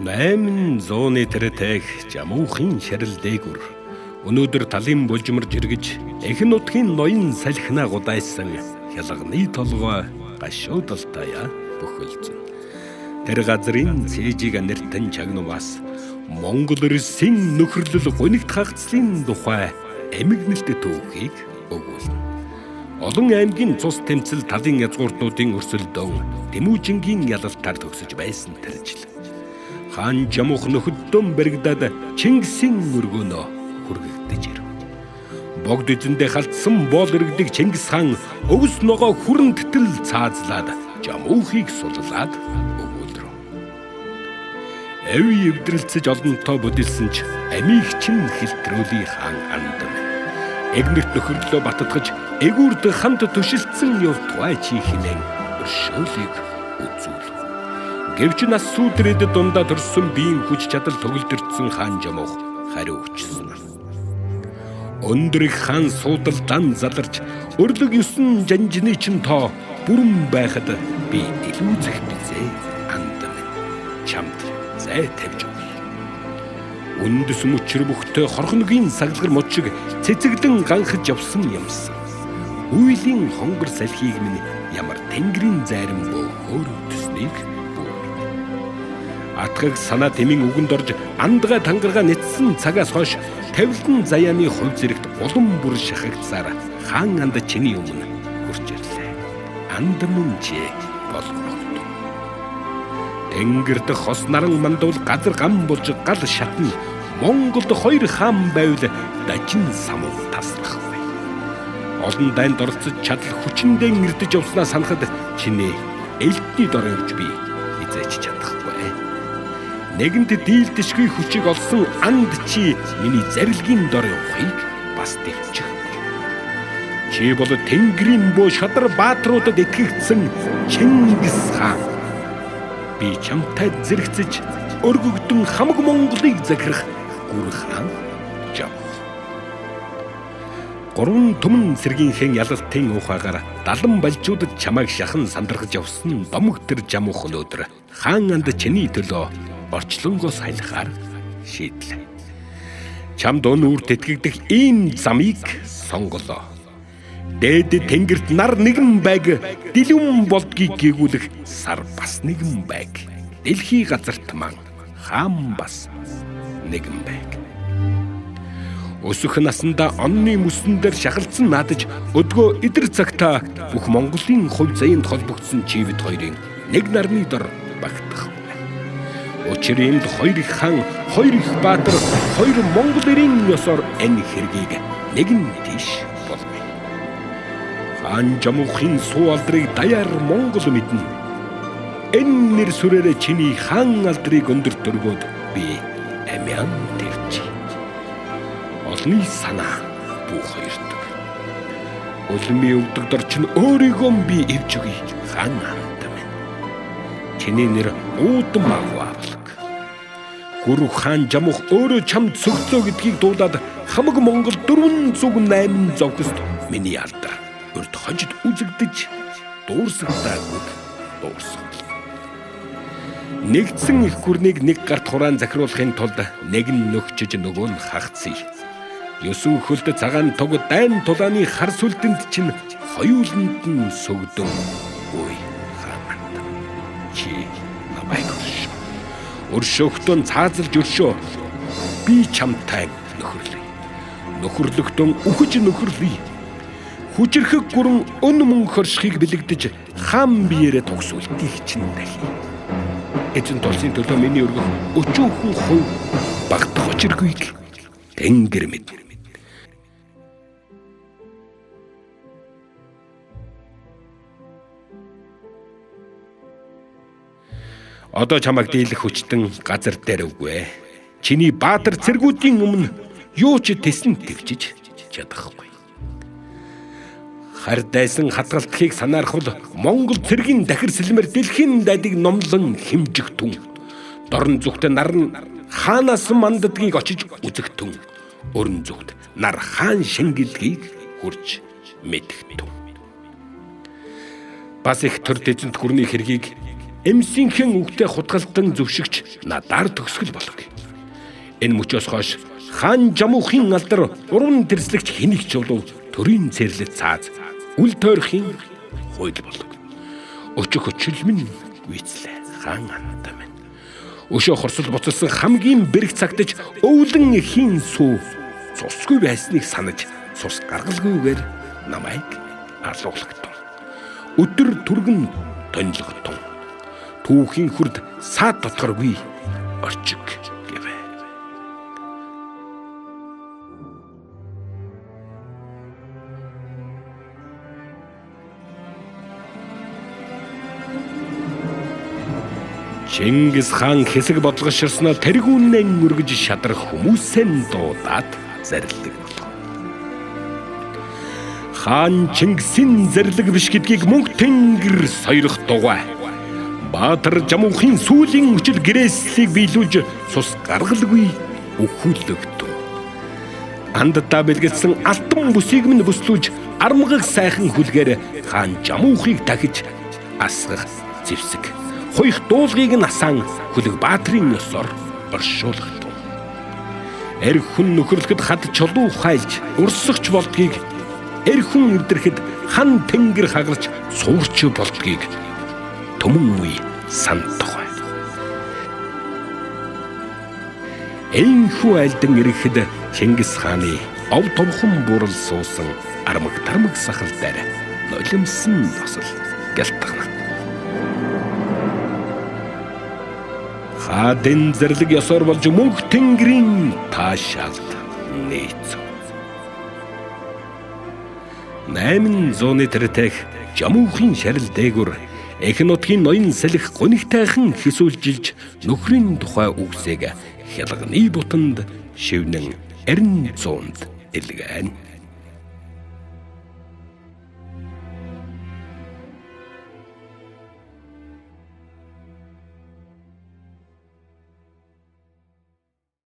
800-ны тэртех Жамуухын шарил дээгүр өнөөдөр талын булжмар жиргэж эх нутгийн ноён салхинаа гудайсан хялганы толгой гашуудалтая бөхөлзөн. Тэр газрын цээжийг аниртан чагнуваас Монгол улсын нөхөрлөл гунигт хагацлын тухай эмгэнэлт түүхийг өгүүлнэ. Олон аймгийн цус тэмцэл талын язгууртнуудын өрсөлдөөн Тэмүүжингийн ялалтаар төгсөж байсан тэр жил. Хаан Жамуух нөхөддөн баригдаад Чингисийн өргөнөө хүргэгдэж ирэв. Богд эзэндээ халтсан боол иргэдэг Чингис хаан өвс ногоо хүрэн тэтэл цаазлаад Жамуухыг суллаад өгүүлрв. Эв эвдрэлцэж олонтоо бүдэлсэн ч амийг чинь хилтрөөлийн хаан андам. Эгнэрт нөхөрлөө баттгаж эгүүрд хамт төшөлдсөн явтугай чи хинэн өршөөлийг үзүүлв. Гэвч нас сүдрээд дундаа төрсөн биеийн хүч чадал төгөлдөртсөн хаан Жамуух хариу өчсөн. Өндөр их хаан суудал дан заларч өрлөг 9 жанжины чин тоо бүрэн байхад би илүүцэх бизээ андам. Чамд зай тавьж өгье. Үндэс мөчр бүхтэй хорхоногийн саглар мод шиг цэцэглэн ганхаж явсан юмсан. Үйлийн хонгор салхийг минь ямар тэнгэрийн зайран бөөхөр төснийг Атгаг санаа тэмийн үгэнд орж андгай тангараа нэтсэн цагаас хойш тавилан заяаны хувь зэрэгт улам бүр шахагдсаар хаан анд чиний өмнө хурж ирлээ. Анд мөн чи болгоход. Тэнгэр дэх хос наран мандуул газар гам болж гал шатна. Монголд хоёр хаан байвал дажин самуу таслахгүй. Олон дайнд оролцож чадал хүчиндээ эрдэж явснаа санахад чиний элдний дор явж би хизээч чадахгүй. Нэгэнт дийлдэшгүй хүчийг олсон анд чи миний зарилгийн дор явахыг бас дэвчихгүй. Чи бол Тэнгэрийн бөө шадар баатруудад итгэгдсэн Чингис хаан. Би чамтай зэрэгцэж өргөгдөн хамаг Монголыг захирах Гүр хаан Жамуух. Гурван түмэн цэргийнхээ ялалтын ухаагаар 70 балжуудад чамайг шахан сандаргаж явсан домог тэр Жамуух өнөөдөр хаан анд чиний төлөө орчлонгоос халихаар шийдлээ. Чамд өн үрт итгэгдэх ийм замыг сонголоо. Дээд тэнгэрт нар нэгэн байг, дэлгүн болдгийг гэгүүлэх сар бас нэгэн байг. Дэлхий газарт ман хаан бас нэгэн байг. Өсөх насандаа онны мөсөн дээр шахалцсан наадаж өдгөө идэр цагта бүх Монголын хувь заяанд холбогдсон чивэд хоёрын нэг нарны дор багтахгүй. Учир энд хоёр их хаан, хоёр их баатар, хоёр Монгол эрийн ёсоор энэ хэргийг нэгэн тийш болгоё. Хаан Жамуухын суу алдрыг даяар Монгол мэднэ. Энэ нэр сүрээрээ чиний хаан алдрыг өндөрт өргөөд би амиан тавьчих. Олны санаа бүх хоёрдог. Улмын өвдөг дор чинь өөрийгөө би эвж өгье хаан анд минь. Чиний нэр уудам агваалг. Гүр хаан Жамуух өөрөө чамд сөгдлөө гэдгийг дуулаад хамаг Монгол 408 зовхост миний алдар урд хожид үзэгдэж дуурсагдаагүй дуурсгал. Нэгдсэн их гүрнийг нэг гарт хураан захируулахын тулд нэг нь нөхчөж нөгөө нь хагцъя. Есөн хөлд цагаан туг дайн тулааны хар сүлдэнд чинь хоёуланд нь сөгдөн үй хаан. Чи намайг өршөө. Өршөөхтөн цаазалж өршөө. Би чамтай нөхөрлөе. Нөхөрлөгтөн үхэж нөхөрлөе. Хүчирхэг гүрэн өн мөн хоршихыг бэлэгдэж хаан биеэрээ төгсүүлтийг чинь дахь. Эзэн тулсын төлөө миний өргөх өчүүхэн хувь багтах учиргүйг тэнгэр мэднэ. Одоо чамайг дийлэх хүчтэн газар дээр үгүй. Чиний баатар цэргүүдийн өмнө юу ч тесэн твчиж чадахгүй. Хар дайсан хадгалтхийг санаархвал Монгол цэргийн дахир сэлмэр дэлхийн дайдыг номлон хэмжих түн. Дорн зүгт нар нь хаанаас манддгийг очиж үзэх түн. Өрн зүгт нар хаан шингэлгийг хурж мэдэх түн. Бас их төр тэзэнт гүрний хэргийг Эмсийнхэн үгтэй хутгалтан зөвшөгч надаар төгсгөл болов. Энэ мөчөөс хойш хаан Жамуухын алдар уран тэрслэгч хэнийг ч болов төрийн цэрлэл цааз үл тойрохын хууль болов. Өчөх өчил минь гүйцлээ хаан анда минь. Өшөө хорсол буцалсан хамгийн бэрэг цагтаж өвлөн эхийн сүү цусгүй байсныг санаж цус гаргалгүйгээр намайг алуулагтун. Өдөр түргэн тонилготун. Түүхийн хүрд саад дотгоргүй орчиг гэвэ. Чингис хаан хэсэг бодлогоширсноо тэргүүнэн өргөж шадрах хүмүүсэн дуудаад зарлиг болов. Хаан Чингисийн зарлиг биш гэдгийг мөнх тэнгэр сойрох дугуй. Баатар Жамуухын сүүлийн хүчил гэрээслийг биелүүлж цус гаргалгүй өхүүлэгдэв. Анддаа бэлгэлсэн алтан бүсийг минь бүслүүлж армгаг сайхан хүлгээр хаан Жамуухыг дахиж асгах зэвсэг. Хуйх дуулгыг нь асаан Хүлэг Баатрын ёсоор оршуулгадав. Эр хүн нөхөрлөхөд хад чулуу хайлж урсгч болдгийг, эр хүн эвдрэхэд хан тэнгэр хагарч суурч болдгийг түмэн үе сандах бай. Энхүү айлдан ирэхэд Чингис хааны ов товхон бурал суусан армаг тармаг сахал дээр нулимсан тосол гялтгана. Хаадын зарлиг ёсоор болж мөнх тэнгэрийн таашаалд нийцв. 800-ны тэртех Жамуухын шарил дээгүр эх нутгийн ноён салхи гунигтайхан хэсүүлжилж нөхрийн тухай үгсийг хялганы бутанд шивнэн эрен зуунд илгээн.